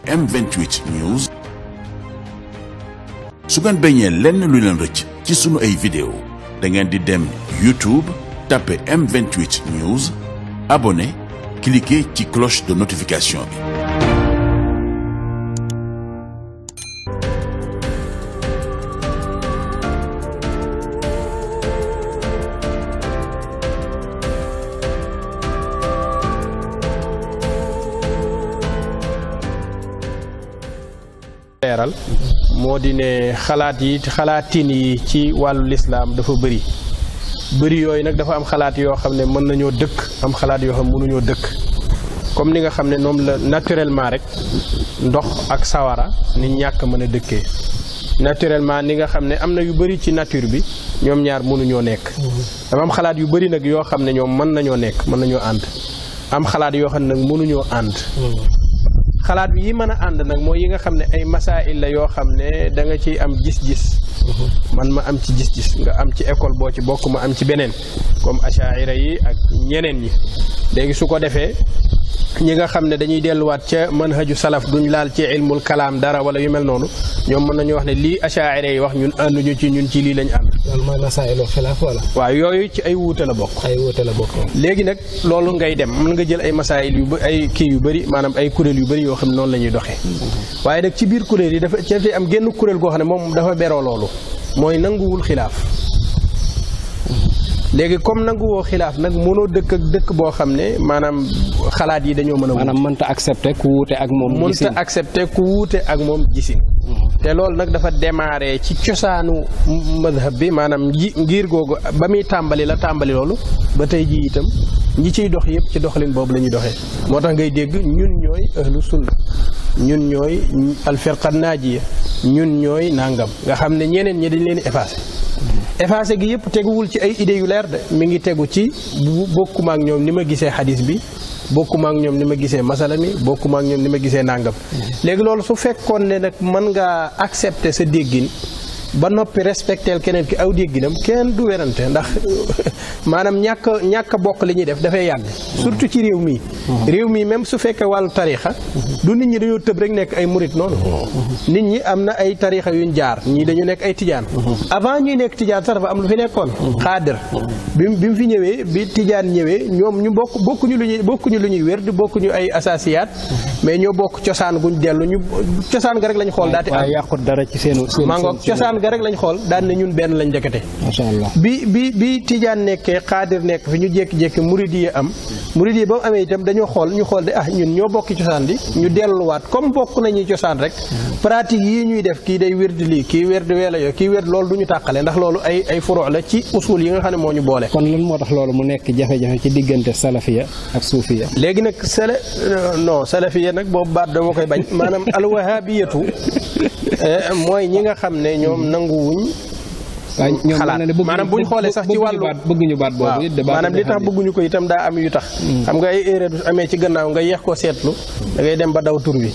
M28 News. su ngeen bañee lenn lu leen rëcc ci sunu ay vidéo da ngeen di dem YouTube tapé M28 News abonné cliquer ci cloche de notification bi. moo di ne xalaatin yi ci wàllu lislaam dafa bëri yooyu nag dafa am xalaat yoo xam ne mën nañoo dëkk am xalaat yoo xam ne mënuñoo dëkk comme ni nga xam ne noonu la naturellement rek ndox ak sawara ni ñàkk mën a dëkkee naturellement ni nga xam ne am na yu bëri ci nature bi ñoom ñaar mënuñoo nekk dafa am xalaat yu bëri nag yoo xam ne ñoom mën nañoo nekk mën nañoo ànd am xalaat yoo xam ne nag mënuñoo ànd xalaat bi yi mën a ànd nag mooy yi nga xam ne ay masail la yoo xam ne da nga ciy am gis-gis man ma am ci gis-gis nga am ci école boo ci bokk ma am ci beneen comme achaira yi ak ñeneen ñi léegi su ko defee ñi nga xam ne dañuy delluwaat ca manhaju salaf duñ laal ci ilmul kalaam dara wala yu mel noonu ñoom mën nañu wax ne lii achaira yi wax ñun ànduñu ci ñun ci lii lañ ànd. loolu mooy masaa'ilu xilaaf wala. waaw yooyu ci ay wuute la bokk. ay wuute la bokk. léegi nag loolu ngay dem mën nga jël ay masaayil yu ay kii yu bëri maanaam ay kuréel yu bëri yoo xam ne noonu la ñuy doxee waaye nag ci biir kuréel yi dafa ci am génn kuréel goo xam ne moom dafa beroo loolu mooy nanguwul xilaaf. léegi comme nanguwoo xilaaf nag mënoo dëkk ak dëkk boo xam ne maanaam xalaat yi dañoo mën a. maanaam mënta accepté ku wuute ak moom. gisin mënta accepté ku wuute ak moom gisin. te loolu nag dafa démarré ci cosaanu madhab bi maanaam ngir googu ba muy tàmbali la tàmbali loolu ba tey jii itam ñi ciy dox yëpp ci doxalin boobu la ñuy doxee. moo tax ngay dégg ñun ñooy ahlu sunna ñun ñooy alfirqa naajiya ñun ñooy nangam nga xam ne ñeneen ñi dañ leen effacé gi yëpp teguwul ci ay idées yu leer de mi ngi tegu ci bokkuma ak ñoom ni ma gisee xadis bi bokkuma ak ñoom ni ma gisee masala mi bokkuma ak ñoom ni ma gisee nàngam léegi loolu su fekkoon ne nag mën ngaa accepter sa déggin ba noppi respecteel keneen ki aw dégginam kenn du werante ndax maanaam ñàkk bokk li ñuy def dafay yàgg surtout ci réew mi même su fekkee wàllu tarixa du nit ñi dañoo tëb rek nekk ay murit noonu nit ñi am na ay tarixa yuñ jaar ñii dañu nekk ay tijaan avant ñuy nekk tijaan sax dafa am lu fi nekkoon xaadir bi mu fi ñëwee bi tijaan ñëwee ñoom ñu bokkuñu lu ñuy wér di bokkuñu ay asasiyaat mais ñoo bokk cosaan guñ dellu ñu cosaan ga rek lañ xool daati am yàqut dara ci seen mangoog cosaan ga rek lañ xool daan ne ñun benn lañ njëkkate bi tijaan nekkee xaadir nekk fi ñu jékki-jékki murid am murid yi ba mu amee itam dañoo xool de ñun ñoo bokki cosaan di ñu delluwaat comme bokk nañuy cosaan rek pratique yii ñuy def kii day wérdi lii kii wérdi weela yo kii wérdi loolu du ñu tàqale ndax loolu ay furu' la ci usul yi nga xam ne moo ñu boole. kon lan moo tax loolu mu nekk jafe-jafe ci diggante salafiya ak suufiya. léegi nag salafiya nag boobu baat dama koy bañ maanaam alwahabiyatu mooy ñi nga xam ne ñoom nanguwuñ xalaat maanaam buñ xoolee sax ci wàllu bëgguñu baat boobu maanaam li tax bëgguñu ko itam daa am yu tax xam nga ay erreur du amee ci gannaaw nga yeex ko seetlu da ngay dem ba daw tur wi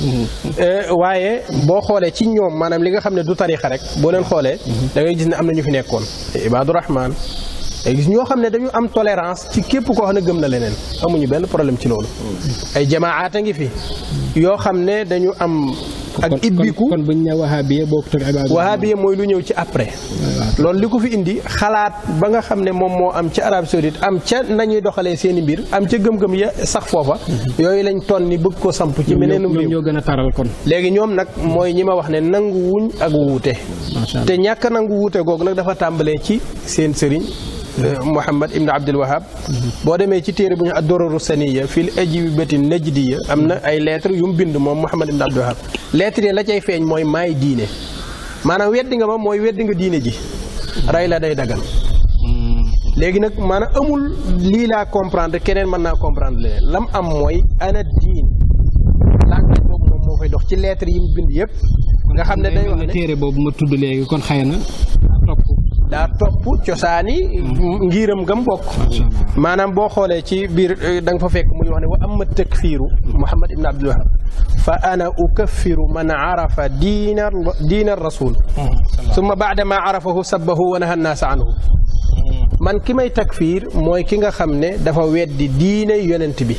waaye boo xoolee ci ñoom maanaam li nga xam ne du tarixa rek boo leen xoolee da ngay gis ne am na ñu fi nekkoon Ibaadu Rahmaan ay gis ñoo xam ne dañu am tolérance ci képp koo xam ne gëm na leneen amuñu benn problème ci loolu ay jamaat a ngi fi yoo xam ne dañu am ak ibbiku kon buñ ne wahabiya bokkut ak ibaadu wahabiya mooy lu ñëw ci après loolu li ko fi indi xalaat ba nga xam ne moom moo am ca Arabie Saoudite am ca nañuy doxalee seen i mbir am ca gëm-gëm ya sax foofa yooyu lañ ton ni bëgg ko samp ci meneenum réew ñoo gën a taral kon léegi ñoom nag mooy ñi ma wax ne nangu wuñ ak wuute te ñàkk nangu wuute googu nag dafa tàmbalee ci seen sëriñ Muhammad ibn Abdul Wahab boo demee ci téere bu ñu ad-Duraru Saniya fil ajwibati najdiya am na ay lettres yu mu bind moom Muhammad ibn Abdul Wahab lettres yi la cay feeñ mooy maay diine maanaam weddi nga ma mooy weddi nga diine ji rey la day dagan léegi nag maanaam amul lii laa comprendre keneen mën naa comprendre leneen lam am mooy ana diin langage boobu moom moo fay dox ci lettres yi mu bind yëpp nga xam ne day wax ne téere boobu ma tudd léegi kon xëy na daa topp cosaani ngiiram gam bokk maanaam boo xoolee ci biir da nga fa fekk muy wax ne wa amma takfiiru Muhammad ibn Abdul Wahab fa ana ukaffiru man arafa diina rasul summa baada ma arafahu sabbahu wa naha nnaasa anhu man ki may takfiir mooy ki nga xam ne dafa weddi diine yonent bi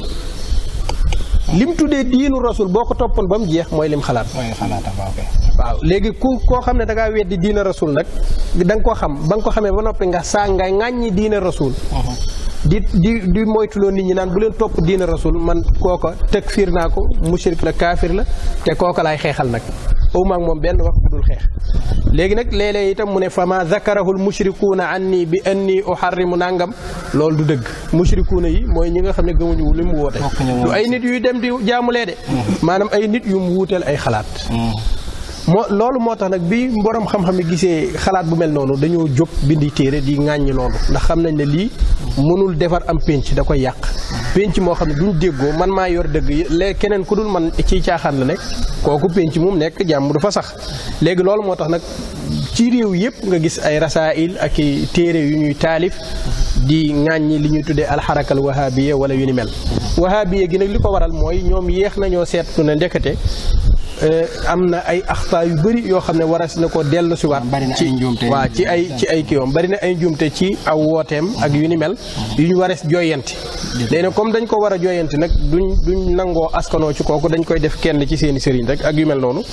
lim tuddee diinu rasul boo ko toppoon ba mu jeex mooy lim xalaat. waaw léegi koo xam ne da ngaa weddi diina rasul nag da nga ko xam ba nga ko xamee ba noppi nga ngay ŋàññi diina rasul. di moytuloo nit ñi naan bu leen topp diina rasul man kooka takfiir naa ko mushrik la kaafir la te kooka laay xeexal nag aw maag moom benn wax bu dul xeex. léegi nag léeg-léeg itam mu ne fa ma zakarahul mushrikuuna anni bi anni uharrimu nangam loolu du dëgg mushrikuuna yi mooy ñi nga xam ne gëmuñu li mu woote du ay nit yuy dem di jaamulee de maanaam ay nit yu mu wuuteel ay xalaat loolu moo tax nag bi borom xam-xam yi gisee xalaat bu mel noonu dañoo jóg bindi téere di ŋàññi loolu ndax xam nañ ne lii mënul defar am pénc da koy yàq pénc moo xam ne duñ déggoo man maa yor dëgg léegi keneen ku dul man ciy caaxaan la nekk kooku pénc moom nekk jàmm du fa sax léegi loolu moo tax nag ci réew yëpp nga gis ay rasail ak i téere yu ñuy taalif di ŋàññi li ñuy tuddee alxarakal wahabiya wala yu ni mel wahabiya gi nag li ko waral mooy ñoom yéex nañoo seetlu ne ndekete am na ay axtaa yu bëri yoo xam ne waras na ko dellu si waat ci ay kiiwam bari na ay njuumte ci aw wooteem ak yu ni mel yu ñu wares jooyanti léegi nag comme dañ ko war a jooyanti nag duñ nangoo askanoo ci kooku dañ koy def kenn ci seeni sëriñ rek ak yu mel noonu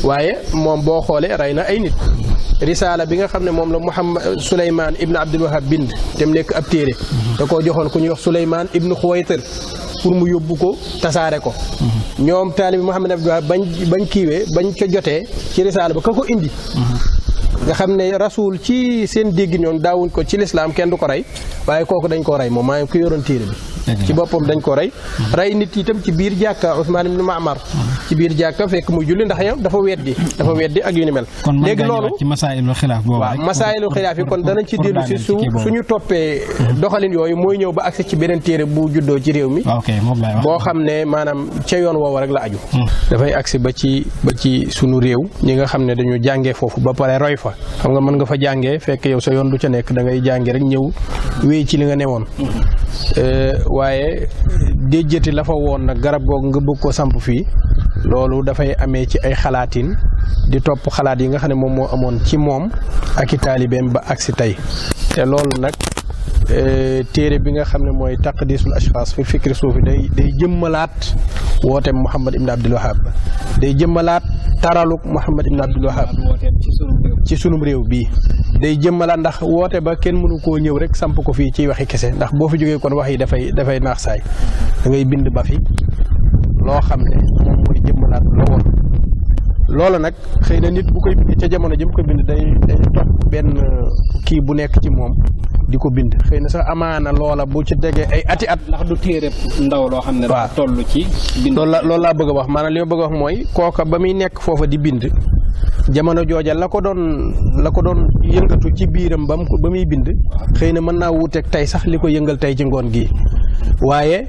waaye moom boo xoolee rey na ay nit risaala bi nga xam ne moom la Muhammad Suleymaan ibn Abdul Wahab bind te mu nekk ab téere da koo joxoon ku ñuy wax Suleymaan ibn Xuwaytir pour mu yóbbu ko tasaare ko ñoom taalibi Muhammad Abdul Wahab bañ kiiwee bañ ko jotee ci risaala ba ka ko indi nga xam ne rasul ci seen dégg ñoom daawuñ ko ci lislaam kenn du ko rey waaye kooku dañ koo rey moom maa ngi ko yoroon téere bi ci boppam dañ ko rey nit itam ci biir jàkka Usmaan ibn Ma'mar ci biir jàkka fekk muy julli ndax yow dafa weddi ak yu ni mel léegi loolu ci masaayilu xilaaf boobu waaw masaayilu xilaaf yi kon danañ ci dellu si suñu toppee doxalin yooyu mooy ñëw ba agsi ci beneen téere bu juddoo ci réew mi boo xam ne maanaam ca yoon woowu rek la aju dafay agsi ba ci suñu réew ñi nga xam ne dañu jàngee foofu ba pare roy fa xam nga mën nga fa jàngee fekk yow sa yoon du ca nekk da ngay jàngee rek ñëw wéy ci li nga newoon waaye déjjati la fa woon nag garab googu nga bëgg ko samp fii loolu dafay amee ci ay xalaatin di topp xalaat yi nga xam ne moom moo amoon ci moom ak i taalibeem ba agsi tey te loolu nag téere bi nga xam ne mooy taqdisul ashxaas fi fikri suufi day jëmmalaat wooteem Muhammad ibn Abdul Wahab day jëmmalaat taraluk Muhammad ibn Abdul Wahab ci sunum réew bii day jëmmalaat ndax woote ba kenn mënu koo ñëw rek samp ko fii ci waxi kese ndax boo fi jógee kon wax yi dafay naax saay da ngay bind ba fi loo xam ne moom mooy jëmmalaat loo woon loolu nag xëy na nit bu koy bind ca jamono jëm ko bind day topp benn kii bu nekk ci moom di ko bind xëy na sax amaana loola bu ci tegee ay ati at ndax du téere ndaw loo xam ne dafa toll ci bind loolu laa bëgg a wax maanaam li ma bëgg a wax mooy kooka ba muy nekk foofa di bind jamono jooja la ko doon yëngatu ci biiram ba muy bind xëy na mën naa wuuteeg tey sax li ko yëngal tey ci ngoon gi waaye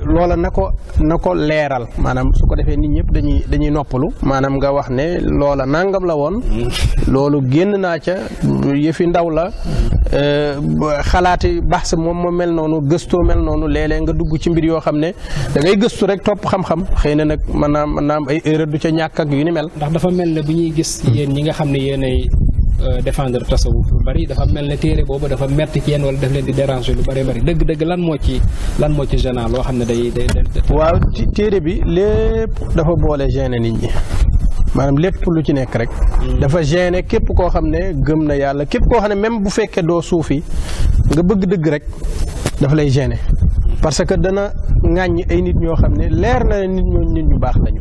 loola na ko leeral maanaam su ko defee nit ñëpp dañuy noppalu maanaam nga wax ne loola nangam la woon loolu génn naa ca yëfi ndaw la xalaati baax moom moo mel noonu gëstoo mel noonu léeg-léeg nga dugg ci mbir yoo xam ne da ngay gëstu rek topp xam-xam xëy na nag mën naa am ay erreur du ca ñàkk ak yu ni mel. ndax dafa mel ne bu ñuy gis yéen ñi nga xam ne yéenay défendre tasawuf lu bari dafa mel ne téere boobu dafa metti ci yéen wala daf leen di déranger lu bari dëgg-dëgg lan moo ci gênant loo xam ne day waaw téere bi lépp dafa boole gêner nit ñi maanaam lépp lu ci nekk rek dafa gêner képp koo xam ne gëm na yàlla képp koo xam ne même bu fekkee doo suufi nga bëgg dëgg rek dafa lay gêner parce que dana ŋàññi ay nit ñoo xam ne leer na nit ñu baax lañu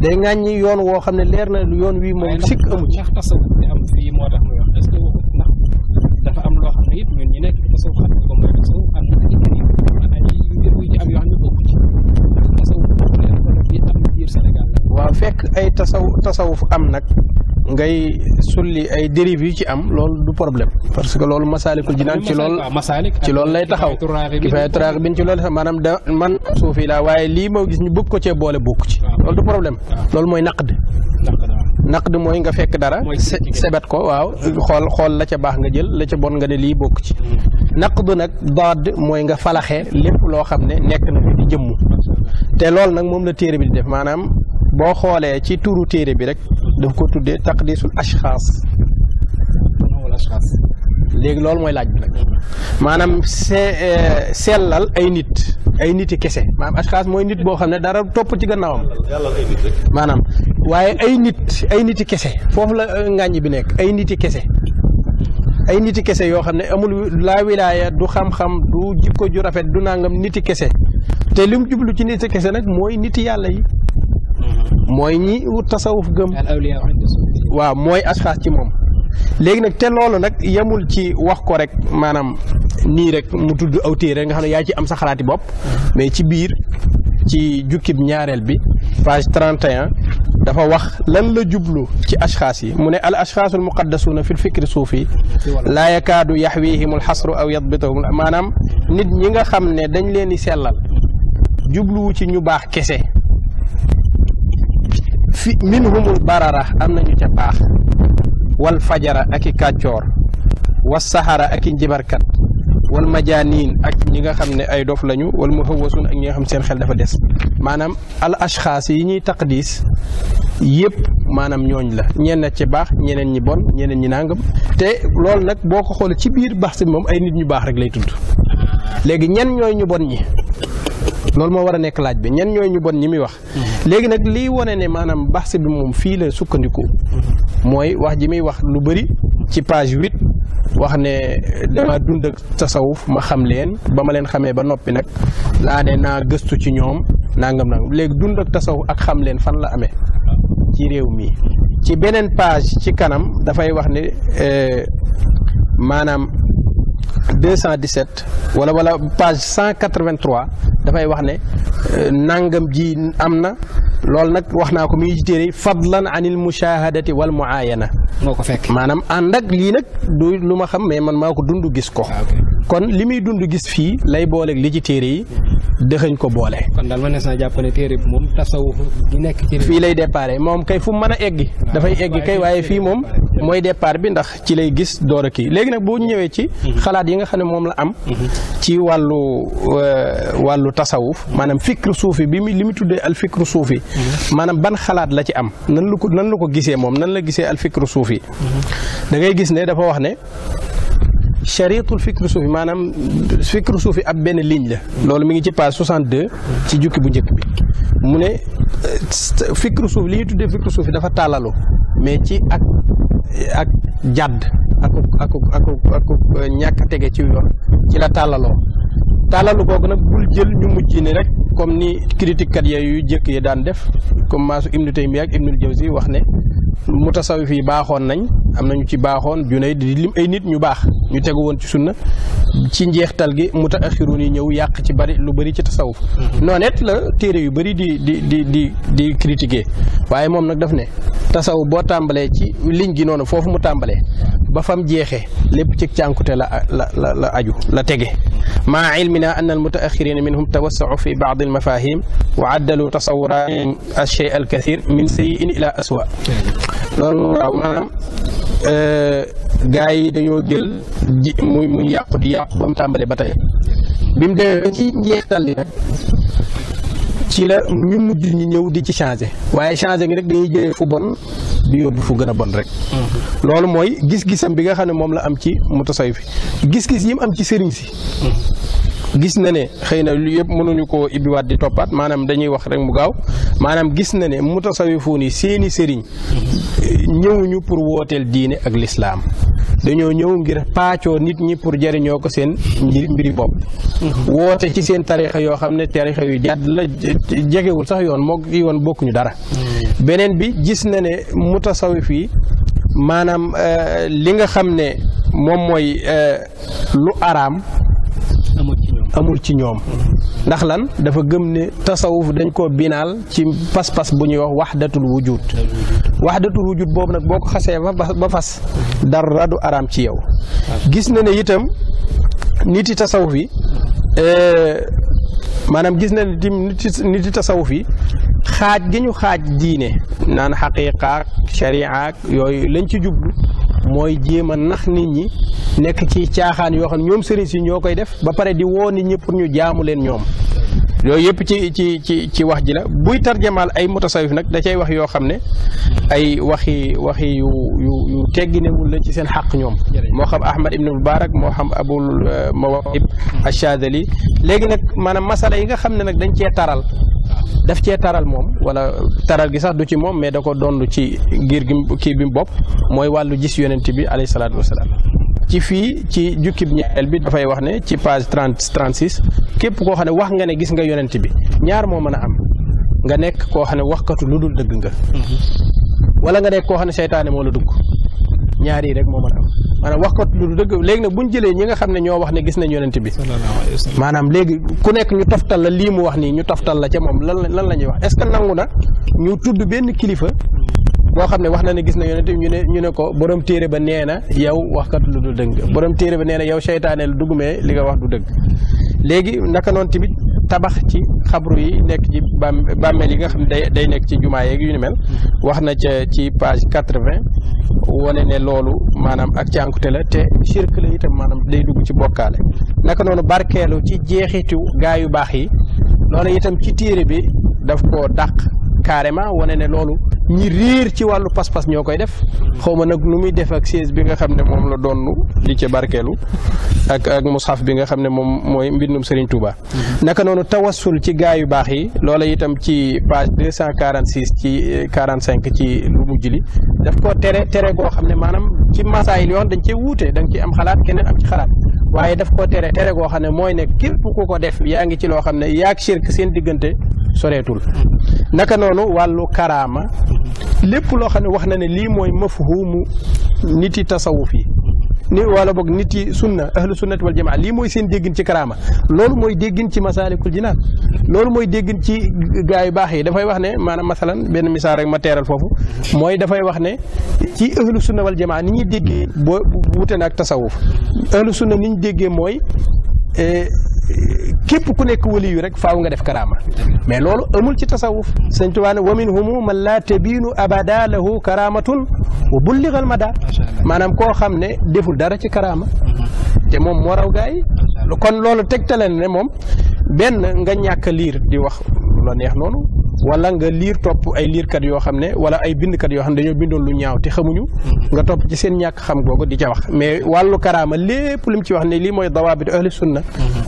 day ŋàññi yoon woo xam ne leer na yoon wi moom sikk amu ci. ndax tasawuf bi am fii moo tax muy wax est-ce que waxut ndax dafa am loo xam ne it ñun ñi nekk ci tasawuf xam nga mooy tasawuf am na ay mbir yu ci am yoo xam ne bokku ci ndax tasawuf bi am biir Sénégal la. waaw fekk ay tasawuf am nag ngay sulli ay dérives yu ci am loolu du problème parce que loolu masaalikul jinaan ci loolu lay taxaw kifaayatu raaxibiin ci loolu sax maanaam man suufi laa waaye lii moo gis ñu bëgg ko cee boole bokk ci loolu du problème loolu mooy naqd mooy nga fekk dara sebet ko waaw xool la ca baax nga jël la ca bon nga ne lii bokk ci naqd nag daad mooy nga falaxee lépp loo xam ne nekk na fi di jëmmu te loolu nag moom la téere bi di def maanaam boo xoolee ci turu téere bi rek daf ko tuddee taqdisul ashxaas léegi loolu mooy laaj bi nag maanaam sellal ay nit ay niti kese maanaam ashxaas mooy nit boo xam ne dara topp ci gannaawam maanaam waaye ay niti kese foofu la ngàññ bi nekk ay niti kese yoo xam ne amul laa wilaaya du xam-xam du jikko ju rafet du nangam niti kese te li mu jublu ci niti kese nag mooy niti yàlla yi mooy ñi wut tasawuf gëm waaw mooy ashxaas ci moom léegi nag te loolu nag yemul ci wax ko rek maanaam nii rek mu tudd aw téere nga xam ne yaa ci am sa xalaati bopp mais ci biir ci jukkib ñaareel bi page 31 dafa wax lan la jublu ci ashxaas yi mu ne al ashxaasul muqaddasuuna fil fikri suufi laa yakaadu yaxwiihimul xasru aw yadbituhum maanaam nit ñi nga xam ne dañ leen di sellal jubluwu ci ñu baax kese fi minhumul barara am nañu ca baax wal fajara ak i kàccoor was saxara ak i njibarkat wal majaaniin ak ñi nga xam ne ay dof lañu wal muhawwasuun ak ñi nga xam seen xel dafa des maanaam al ashxaas yi ñuy taqdis yëpp maanaam ñooñ la ñenn ci baax ñeneen ñi bon ñeneen ñi nangam te loolu nag boo ko xoolee ci biir baax si moom ay nit ñu baax rek lay tudd léegi ñen ñooy ñu bon ñi loolu moo war a nekk laaj bi ñen ñooy ñu bon ñi muy wax léegi nag liy wone ne maanaam baax bi moom fii la sukkandiku mooy wax ji muy wax lu bëri ci page 8 wax ne dama dund ak tasawuf ma xam leen ba ma leen xamee ba noppi nag laa ne naa gëstu ci ñoom nangam léegi dund ak tasawuf ak xam leen fan la amee ci réew mi ci beneen page ci kanam dafay wax ne maanaam 217 wala page 183 dafay wax ne nangam ji am na loolu nag wax naa ko mi ngi ci téere fadlan anil mushahadati wal muayana moo ko fekk maanaam ànd ak lii nag du lu ma xam mais man maa ko dund gis ko kon li muy dund gis fii lay booleeg li ci téere yi dëxëñ ko boole kon daal ma nees naa jàpp ne téere bi moom tasawuf di nekk ci fii lay déparé moom kay fu mu mën a eggi dafay eggi kay waaye fii moom mooy départ bi ndax ci lay gis door a kii léegi nag boo ñëwee ci xalaat yi nga xam ne moom la am ci wàllu tasawuf maanaam fikru suufi bi li mu tuddee al fikru suufi maanaam ban xalaat la ci am nan la ko gisee moom nan la gisee al fikru suufi da ngay gis ne dafa wax ne charitul fikru suufi maanaam fikru suufi ab benn ligne la loolu mi ngi ci page 62 ci jukki bu njëkk bi mu ne fikru suufi li ñuy tuddee fikru suufi dafa tàllalu mais ci ak jàdd ak ñàkk a tege ci yoon ci la tàllalu googu nag bul jël ñu mujj ni rek comme ni critique kat yu jëkk yi daan def comme maasu Ibnu Taymiya ak Ibnul Jawzi wax ne mutasawif yi baaxoon nañ am nañu ci baaxoon Junayd di lim ay nit ñu baax ñu tegu woon ci sunna ci njeextal gi mutaaxiruun yi ñëw yàq ci lu bari ci tasawuf noonu it la téere yu bari di critiquer waaye moom nag daf ne tasawuf boo tàmbalee ci ligne gi noonu foofu mu tàmbalee ba fam jeexee lépp ci cànkute la aju la tege maa ilmina anna al mutaaxirina minhum tawassau fi baad al mafahim wa addalu tasawuraatihim alshay al kathir min sayyi'in ila aswa loolu waaw maanaam gaa yi dañoo jël muy yàqu di yàqu ba mu tàmbalee ba tey bi mu demee ba ci njeextal li nag ci la ñu mujj ñi ñëw di ci changé waaye changé ngi rek dañuy jëlee fu bon di yóbbu fu gën a bon rek loolu mooy gis-gisam bi nga xam ne moom la am ci mutasawif gis-gis yi mu am ci sëriñ si gis na ne xëy na lu yëpp mënuñu koo ibbiwaat di toppaat maanaam dañuy wax rek mu gaaw maanaam gis na ne mutasawifuun yi seeni sëriñ ñëwuñu pour wooteel diine ak lislaam dañoo ñëw ngir paacoo nit ñi pour jariñoo ko seen mbiri bopp woote ci seen tarixa yoo xam ne tarixa yu jàdd la jegewul sax yoon moo yoon bokkuñu dara beneen bi gis na ne mutasawif yi maanaam li nga xam ne moom mooy lu araam amul ci ñoom ndax lan dafa gëm ne tasawuf dañ koo binaal ci pas-pas bu ñuy wax waxdatul wujud boobu nag boo ko xasee ba fas dara du araam ci yow gis na ne itam niti tasawuf yi maanaam gis na ne tim niti tasawuf yi xaaj gi ñu xaaj diine naan xaqiiqaak shariaak yooyu lañ ci jublu mooy jéem a nax nit ñi nekk ci caaxaan yoo xam ne ñoom sëriñ si ñoo koy def ba pare di woo nit ñi pour ñu jaamu leen ñoom yooyu yëpp ci wax ji la buy tarjamaal ay mutasawif nag da cay wax yoo xam ne ay waxi yu tegginewul la ci seen xaq ñoom moo xam Ahmad ibn Mubarak moo xam Abul Mawahib Ash-Shadhili léegi nag maanaam masala yi nga xam ne nag dañ cee taral daf cee taral moom wala taral gi sax du ci moom mais da ko donn ci giir gi kii bi mu bopp mooy wàllu gis yonent bi alayhi salaatu wasalaam ci fii ci jukkib ñeel bi dafay wax ne ci page 36 képp koo xam ne wax nga ne gis nga yonent bi ñaar moo mën a am nga nekk koo xam ne waxkatu lu dul dëgg nga wala nga nekk koo xam ne seytaane moo la dugg ñaar yi rek moo mën a am maanaam waxkatu lu dul dëgg léegi nag buñ jëlee ñi nga xam ne ñoo wax ne gis nañ yonent bi maanaam léegi ku nekk ñu toftal la lii mu wax nii ñu toftal la ca moom lan la ñuy wax est-ce que nangu na ñu tudd benn kilifa boo xam ne wax na ne gis na yonent bi ñu ne ko borom téere ba nee na yow waxkat lu du dëgg borom téere ba nee na yow seytaane la dugg mais li nga wax du dëgg léegi naka noonu tamit tabax ci xabru yi nekk ci bàmmeel yi nga xam ne day nekk ci jumaa yeeg yu ni mel wax na ca ci page 80 wone ne loolu maanaam ak cànkute la te shirk la itam maanaam day dugg ci bokkaale naka noonu barkeelu ci jeexitu gaa yu baax yi loolu itam ci téere bi daf koo dàq carrément wane ne loolu ñi réer ci wàllu pas-pas ñoo koy def xaw ma nag nu muy def ak siège bi nga xam ne moom la doon li ca barkeelu ak mushaf bi nga xam ne moom mooy mbindum Serigne Touba. naka noonu tawassul ci gaa yu baax yi loola itam ci page 246 ci 45 ci lu mujj li daf koo tere goo xam ne maanaam ci masaayil yoo xam dañ cee wuute da nga ci am xalaat keneen am ci xalaat waaye daf koo tere goo xam ne mooy ne képp ku ko def yaa ngi ci loo xam ne yaag shirk seen diggante soreetul naka noonu wàllu karaama lépp loo xam ne wax na ne lii mooy mafhumu nit yi tasawuf yi ni wala boog nit yi sunna ahlu sunnati wal jamaa lii mooy seen déggin ci karaama loolu mooy déggin ci masaalikul jinaan loolu mooy déggin ci gaa yu baax yi dafay wax ne maanaam masalan benn misaal rek ma teeral foofu mooy dafay wax ne ci ahlu sunna wal jamaa ni ñuy déggee boo wute na ak tasawuf ahlu sunna ni ñu déggee mooy képp ku nekk wali yu rek faaw nga def karaama mais loolu amul ci tasawuf sëñ Tuubaa ne wa minhum man laa tabiinu abada lahu karaamatun wa bulligal mada maanaam koo xam ne deful dara ci karaama te moom moo raw gaa yi kon loolu tegtale ne moom benn nga ñàkk liir di wax la neex noonu wala nga liir topp ay liirkat yoo xam ne wala ay bindkat yoo xam ne dañoo bindoon lu ñaaw te xamuñu nga topp ci seen ñàkk xam googu di ca wax mais wàllu karaama lépp lu mu ci wax ne lii mooy dawaabit ahli sunna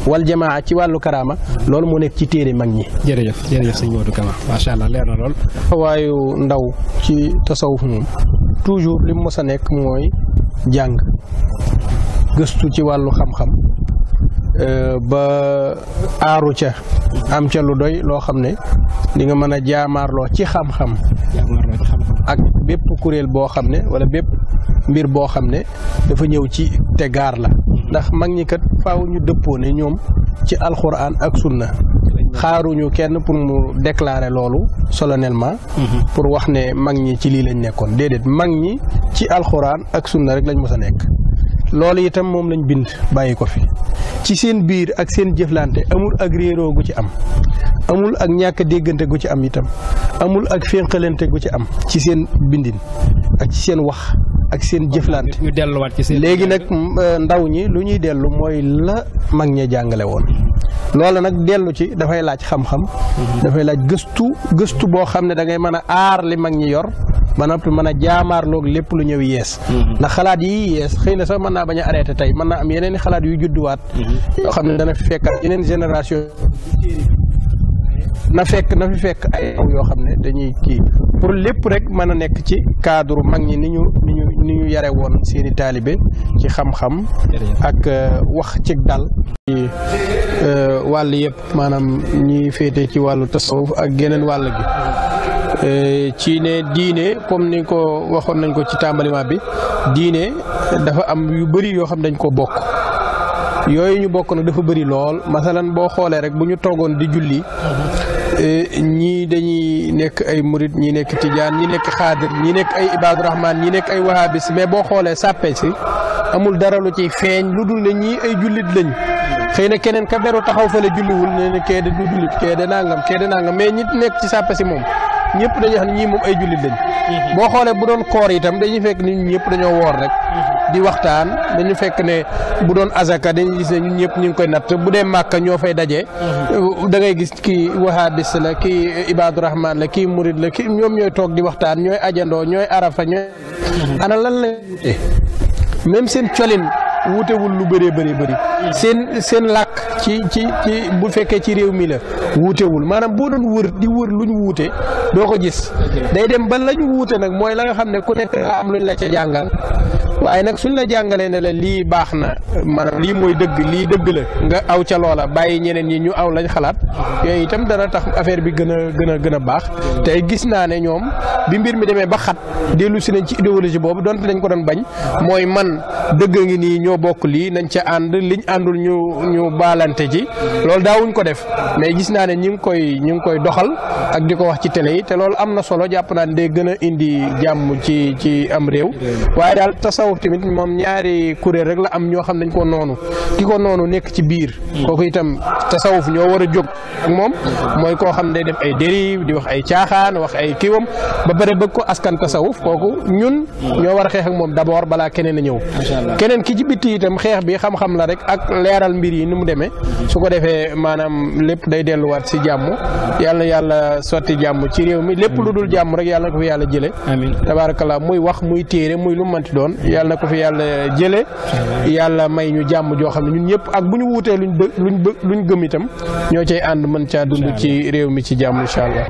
wal jamaa ci wàllu karaama loolu moo nekk ci téere mag ñi. jërëjëf sëñ Modou Kama macha allah leer na lool. waayu ndaw ci tasawuf moom toujours li mu mës a nekk mooy jàng gëstu ci wàllu xam-xam ba aaru ca am ca lu doy loo xam ne di nga mën a jaamaarloo ci xam-xam ak bépp kuréel boo xam ne wala bépp mbir boo xam ne dafa ñëw ci te gaar la ndax mag ñi kat faaw ñu dëppoo ne ñoom ci alxuraan ak sunna xaaruñu kenn pour mu déclarer loolu solennellement pour wax ne mag ñi ci lii lañ nekkoon déedéet mag ñi ci alxuraan ak sunna rek lañ mës a nekk loolu itam moom lañ bind bàyyi ko fi ci seen biir ak seen jëflante amul ak réeroo gu ci am amul ak ñàkk déggante gu ci am itam amul ak fénqalante gu ci am ci seen bindin ak ci seen wax ak seen jëflante ñu delluwaat ci seen léegi nag ndaw ñi lu ñuy dellu mooy la mag ña jàngale woon loolu nag dellu ci dafay laaj xam-xam dafay laaj gëstu boo xam ne da ngay mën a aar li mag ñi yor ba noppi mën a jaamaarloog lépp lu ñëw yees ndax xalaat yi yees xëy na sax mën naa bañ a arrêté tey mën naa am yeneen i xalaat yu judduwaat yoo xam ne dana fi fekkat yeneen génération na fi fekk ay yoo xam ne dañuy kii pour lépp rek mën a nekk ci cadre mag ñi ni ñu yare woon seeni taalibe ci xam-xam ak wax ci dal ci wàll yëpp maanaam ñi féete ci wàllu tasawuf ak geneen wàll gi ci ne diine comme ni ko waxoon nañ ko ci tàmbaliment bi diine dafa am yu bëri yoo xam dañ ko bokk yooyu ñu bokk nag dafa bëri lool masalan boo xoolee rek bu ñu toogoon di julli ñii dañuy nekk ay murit ñii nekk tijaan ñii nekk xaadir ñii nekk ay ibaadu rahmaan ñii nekk ay wahabis mais boo xoolee sàppe si amul dara lu ciy feeñ lu dul ne ñii ay jullit lañ xëy na keneen ka beru taxaw fële julliwul ne kee de du jullit kee de nangam mais ñi nekk ci sàppe si moom ñëpp dañuy xam ne ñii moom ay jullit lañ boo xoolee bu doon koor itam dañuy fekk nit ñëpp dañoo woor rek di waxtaan dañu fekk ne bu doon azaka dañuy gis ne ñun ñëpp ñu ngi koy natt bu dee Màkka ñoo fay daje da ngay gis kii wahabis la kii Ibadu Rahman la kii murid la kii ñoom ñooy toog di waxtaan ñooy ajandoo ñooy arafa ñooy ana lan la même seen colin wuutewul lu bëree bëri seen làkk ci bu fekkee ci réew mi la wuutewul maanaam boo doon wër di wër lu ñu wuute doo ko gis day dem ba la ñu wuute nag mooy la nga xam ne ku nekk am luñ la ca jàngal waaye nag suñ la jàngalee ne la lii baax na maanaam lii mooy dëgg lii dëgg la nga aw ca loola bàyyi ñeneen ñi ñu aw lañ xalaat yooyu itam dana tax affaire bi gën a baax te gis naa ne ñoom bi mbir mi demee ba xat dellu si nañ ci idéologie boobu donte dañ ko doon bañ mooy man dëgg ngi nii ñoo bokk lii nañ ca ànd liñ àndul ñu baalante ci loolu daawuñ ko def mais gis naa ne ñu ngi koy doxal ak di ko wax ci télé yi te loolu am na solo jàpp naa ne day gën a indi jàmm ci am réew waaye daal tasawuf tamit moom ñaari kuréel rek la am ñoo xam nañ ko noonu ki ko noonu nekk ci biir kooku itam tasawuf ñoo war a jóg ak moom mooy koo xam ne day def ay dérive di wax ay caaxaan wax ay kiiwam ba pare bëgg ko askan tasawuf kooku ñun ñoo war a xeex ak moom d'abord balaa keneen a ñëw keneen ki ci bitti itam xeex bi xam-xam la rek ak leeral mbir yi ni mu demee su ko defee maanaam lépp day delluwaat si jàmm yàlla na yàlla sotti jàmm ci réew mi lépp lu dul jàmm rek yàlla na ko fi yàlla jële tabarakallah muy wax muy téere muy lu manti doon yàlla na ko fi yàlla jële yàlla may ñu jàmm joo xam ne ñun ñëpp ak bu ñu wuutee luñ gëm itam ñoo cay ànd mën caa dund ci réew mi ci jàmm incha allah.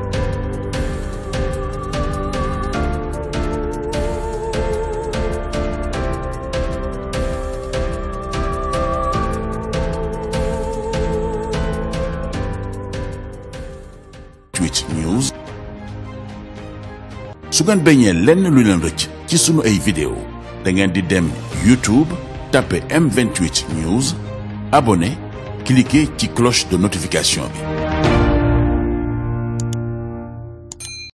Twitch News su ngeen bañee lenn lu leen rëcc ci sunu ay vidéo da ngeen di dem YouTube tapé M28 News abonné cliquer ci cloche de notification bi